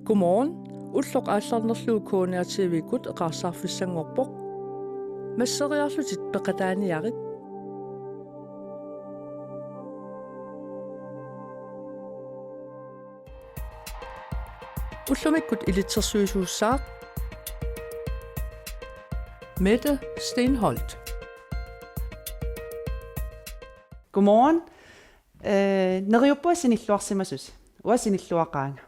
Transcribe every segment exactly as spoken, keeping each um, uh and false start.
Godmorgen. Ulloq aallarnerlugu K N R T V-kkut eqaarsaarfissanngorpoq. Masseriarlutit peqataaniarit. Ullumikkut ilitsersuisuussaaq Mette Stenholt. Godmorgen. Øh, neriuppunga sinilluarsimasusi. Uanga sinilluaqaanga.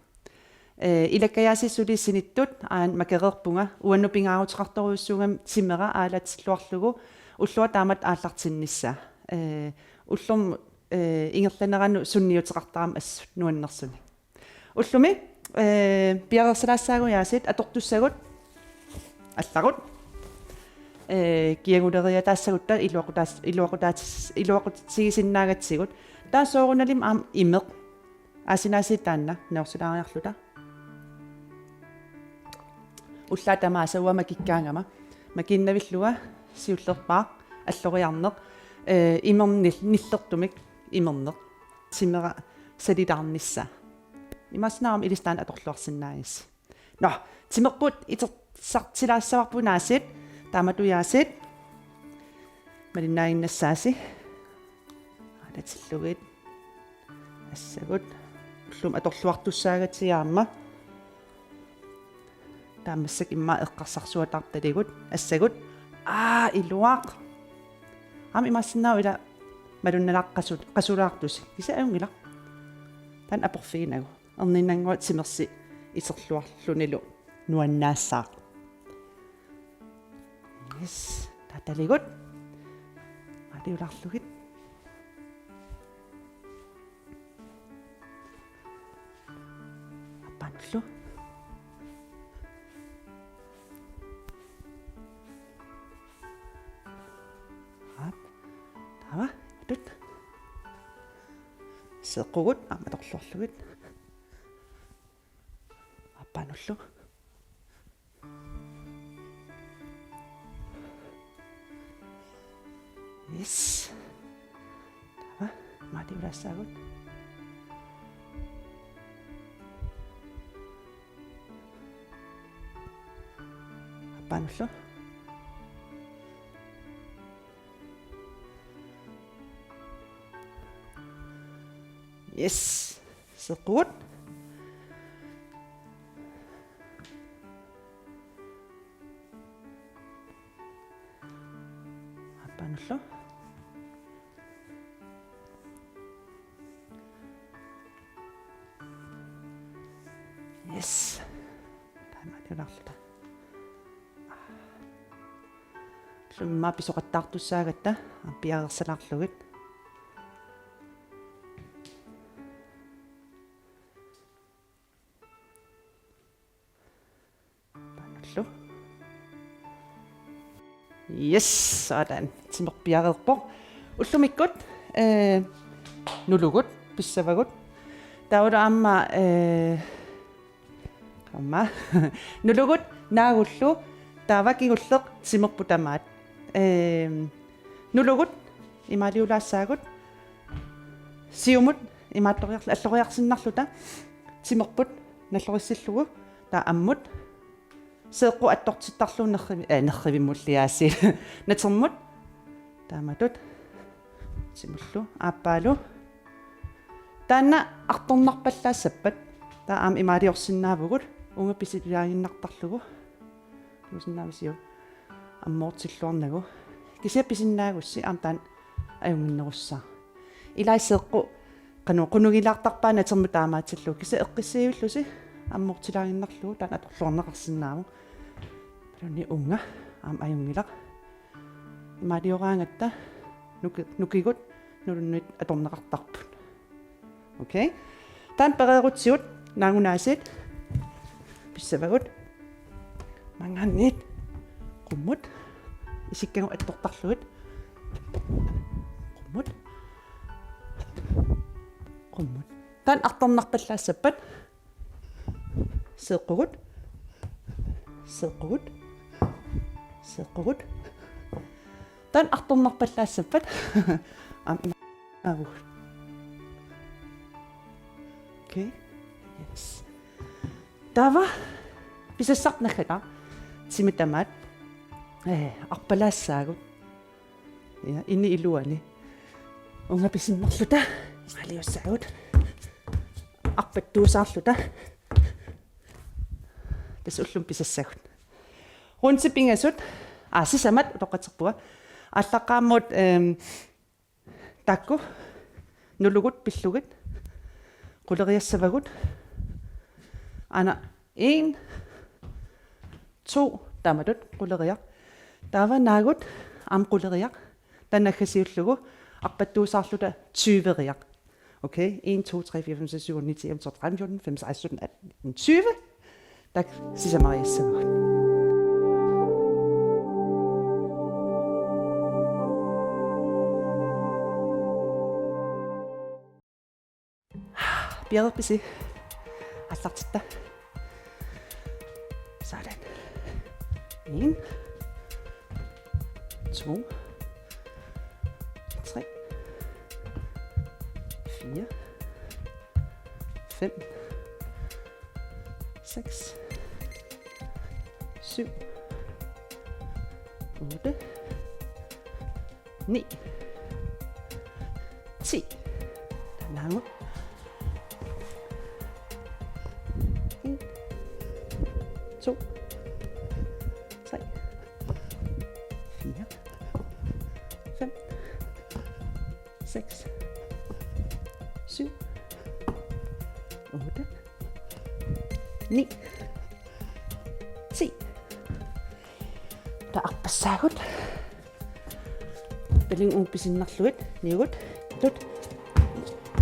Øh, ilakkajaasiit suli sinittut aana makereerpunga, uannut pingaaruteqartorujussuugami timera aalatilluarlugu ulloq taamatut aallartinnissaa. Øh, ullormut, øh, ingerlanerani sunniuteqartarami assut nuannersunik. Ullumi, øh, piareersalaassaagut aasiit atortussagut allarut. Øh, kiaguleriataassagut taava iluaqutaas-, iluaqutaatis-, iluaqutigisinnaagatsigut. Taava soorunalimi aamma imeq. Aasinaasiit taanna, neriorsilaariarluta. Ullaaq tamaasa uanga makikkaangama. Makiinnavillunga siullerpaaq, alloriarneq, øh, imermik nil-, nillertumik imerneq. Timera salilaarnissaa. Imaassinnaavoq ilissi taanna atorluarsinnaagissi. Nå, timerput itersartilaassavarput aasiit, taamatut aasiit. Malinnaaginnassaasi. Aalatillugit. Assagut. Ullumi atorluartussaagatsigit aamma. Taamaassaq immaqa eqqarsarsuataartaligut. Assagut. Aa, iluaq. Aamma imaassinnaavoq ila malunnalaaq qasu-, qasulaartusi. Kisianni ajunngilaq. Taanna aporfiginagu. Erniinnannguaq timersi iterluarlunilu nuannaassaaq. Yes, taataligut. Maaliulaarlugit. Aappaanullu. Aap. Taava, tut. Seeqqugut, aamma atorluarlugit. Aappaanullu. Yes. Taava, maaliulaassaagut. Aappaanullu. Yes. Seeqqugut. Aappaanullu. Yes. Taamaaliulaarluta. Ullumi immaqa pisoqattaartussaagatta, aamma piareersalaarlugit. Aappaanullu. Yes, sådan. Timerpiareerpoq. Ullumikkut, øh, nulugut, pissavagut. Taavalu aamma, øh, aamma. Nulugut, naagullu, taava kingulleq, timerput tamaat. Øh, nulugut, imaaliulaassaagut, siumut, imaattoriarl-, alloriarsinnarluta, timerput, nallorissillugu, taava ammut, seeqqut attortittarlugu nerrivi-, øh, nerrivimmulli aasiit. Natermut. Taamatut. Timullu. Aappaalu. Taanna artornarpallaassappat. Taava aamma imaaliorsinnaavugut. Uunga pisilaaginnartarlugu. Tuusinnaavisiuk. Ammoortilluarnagu. Kisianni pisinnaagussi aamma taanna ajunnginnerussaaq. Ilai seeqqut qanoq qunugilaartarpaa natermut taamaatsillugu. Kisianni eqqissivillusi ammoortilaaginnarlugu taanna atorluarneqarsinnaavoq. Imaluunniit uunga aamma ajunngilaq. Imaalioraangatta nuki-, nukigut nulunniit atorneqartarput. Okay. Taanna pereerutsigu naagunaasiit pissavagut. Maanngaanniit qummut. Isikkagut attortarlugit. Qummut. Qummut. Taanna artornarpallaassappat. Seeqqugut. Seeqqugut. Seeqqugut. Taanna artornarpallaassappat. Aamma. Okay. Yes. Taava pisassartut naggataat, timit tamaat, eh, arpalaassaagut. Ja, ini iluani. Uunga pisinnerluta, maaliussaagut. Arpattuusaarluta. Tassa ullumi pisassagut. Rundit pingasut, aa, sisamat utoqqatserpunga. Aallaqqaammut, ehm, taakku nulugut pillugit quleriassavagut. Aana en, to, taamatut quleriaq. Taava naagut aamma quleriaq. Taanna naggasiullugu arpattuusaarluta tyveriaq. Okay, en, to, tre, fire, fem, seks, syv, otte, ni, ti, elleve, tolv, tretten, fjorten, femten, seksten, sytten, atten, nitten, tyve. Taakku sisamariassavagut. Piareerpisi? Aallartitta. Sådan. En. To. Tre. Fire. Fem. Seks. Syv. Otte. Ni. Ti. Taanna. En. To. Tre. Fire. Fem. Seks. Syv. Otte. Ni. Ti. Taava arpassaagut. Talinga uunga pisinnerlugit, niugut, tut,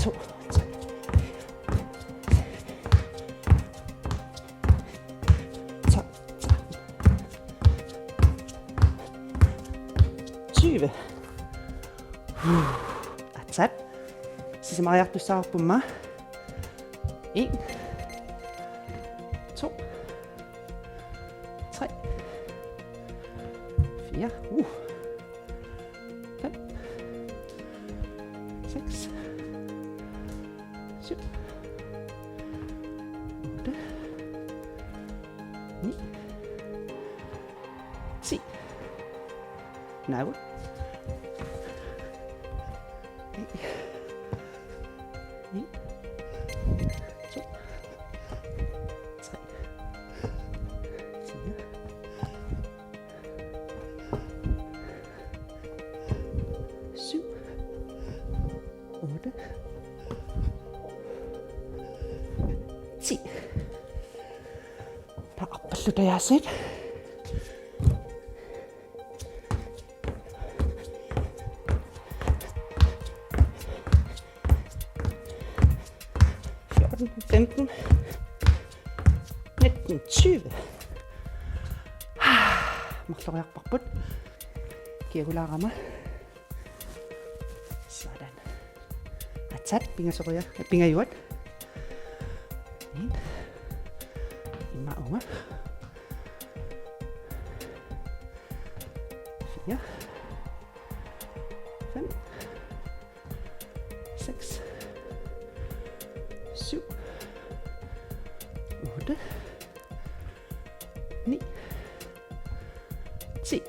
to, tre, to, tyve. Atsat. Sisamariartussaavarput aamma. En. To. Tre. Fire. Uh. Fem. Seks. Syv. Otte. Ni. Ti. Naagut. En. To. Tre. Fire. Syv. Otte. Ti. Taava arpalluta aasiit. Fjorten, femten, nitten, tyve. Marloriarparput. Kiagulaarama. Sådan. Atsat, pingasoria-, pingajuat. En. Immaqa uunga. Fire. Fem. Seks. Syv. Otte. Ni. Ti.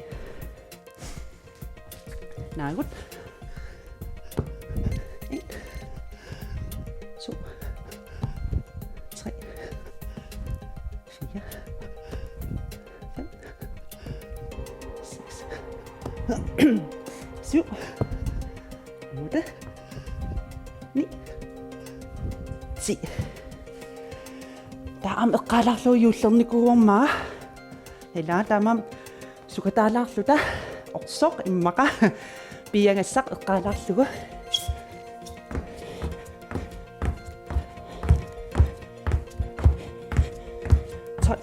Naagut. En. To. Tre. Fire. Fem. Seks. Syv. Otte. Ni. Ti. Taava aamma eqqaalaarlugu juullernikuuarmara. Ila taamaammat sukataalaarluta orsoq immaqa piiagassaq eqqaalaarlugu. Tolv.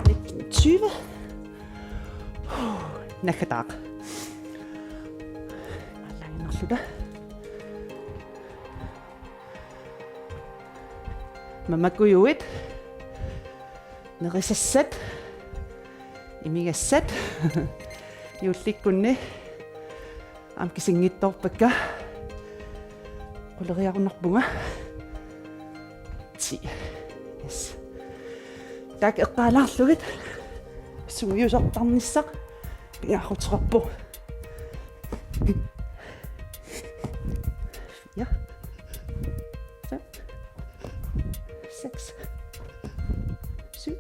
Nitten, tyve. Naggataaq. Aallarluta. Mamakkujuit. Nerisassat, imigassat, juullikkunni aamma kisinngiittoorpakka, quleriarunarpunga. Yes. Taakku eqqaalaarlugit sungiusartarnissaq pingaaruteqarpoq. Ja. Fem. Seks. Syv.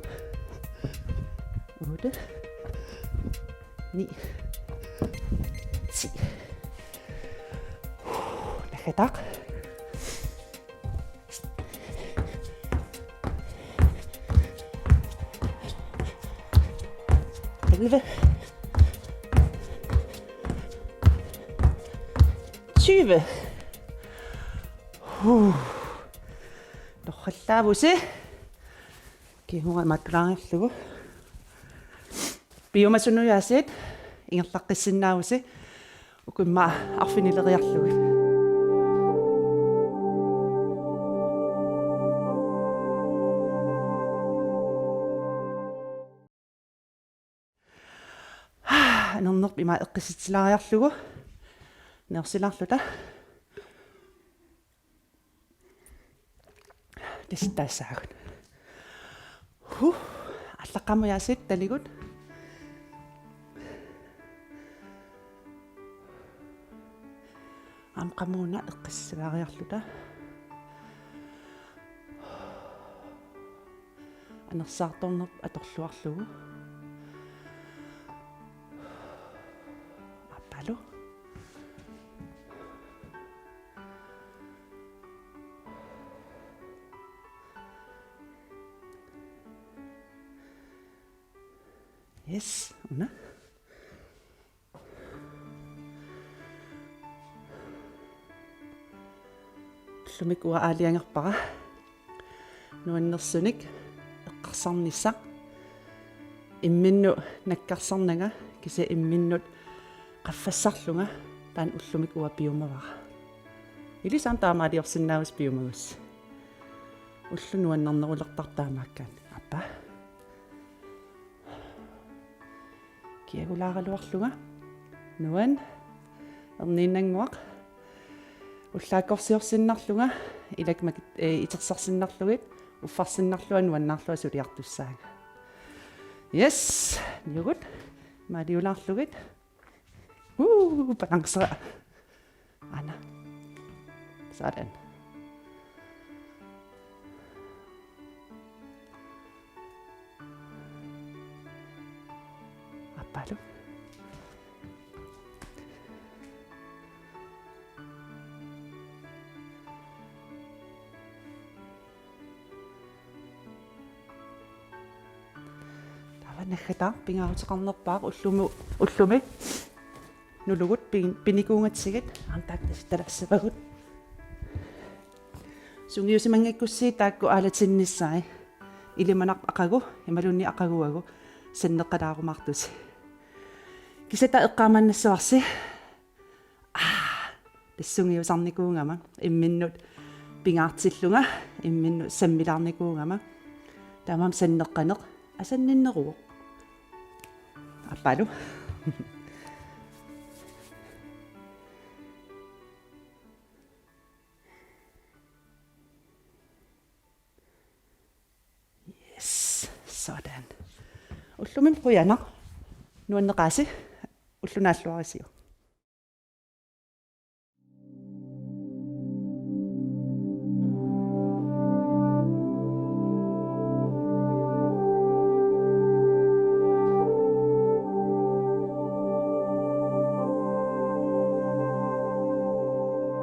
Otte. Ni. Ti. Naggataaq. Elleve. Tyve. Huh. Torrallaavusi. Kingorna imaattulaariarlugu. Piumasunut aasiit ingerlaqqissinnaavusi. Uku immaqa arfinileriarlugit. Anernerput ima eqqissitsilaariarlugu. Nersilaarluta. Tassa taassaagut. Huh. Aallaqqaammut aasiit taligut. Aamma qamuuna eqqissilaariarluta. Anersaartornerput atorluarlugu. Aappaalu. Yes, una. Ullumi uanga aalajangerpara nuannersunik eqqarsarnissaq. Imminnut nakkarsarnanga kisianni imminnut qaffassarlunga, taanna ullumi uanga piumavara. Ilissi aamma taamaaliorsinnaavusi piumagussi. Ulloq nuannernerulertarpoq taamaakkaanni. Aappaa. Kiagulaaraluarlunga. Nuann. Erniinnannguaq. Ullaakkorsiorsinnarlunga. Ilakmak-, eh, itersarsinnarlugit. Uffarsinnarlunga nuannaarlunga suliartussaanga. Yes. Niugut. Maaliulaarlugit. Uu, balancera. Aana. Sådan. Aappaalu. Taava naggataaq pingaaruteqarnerpaaq ullumi, ullumi nulugut pin-, pinikuugatsigit, aamma taakku tassa talaassavagut. Sungiusimanngikkussigit taakku aalatinnissaat. Ilimanarpoq aqagu, imaluunniit aqaguagu, sanneqqalaarumaartusi. Kisianni taava eqqaamaannassavarsi. Aa, tassa sungiusarnikuugama, imminnut pingaartillunga, imminnut sammilaarnikuugama. Taamaammat sanneqqaneq asanninneruvoq. Aappaalu. Yes, sådan. Ullumi qujanaq. Nuanneqaasi, ulloq naalluarisiuk.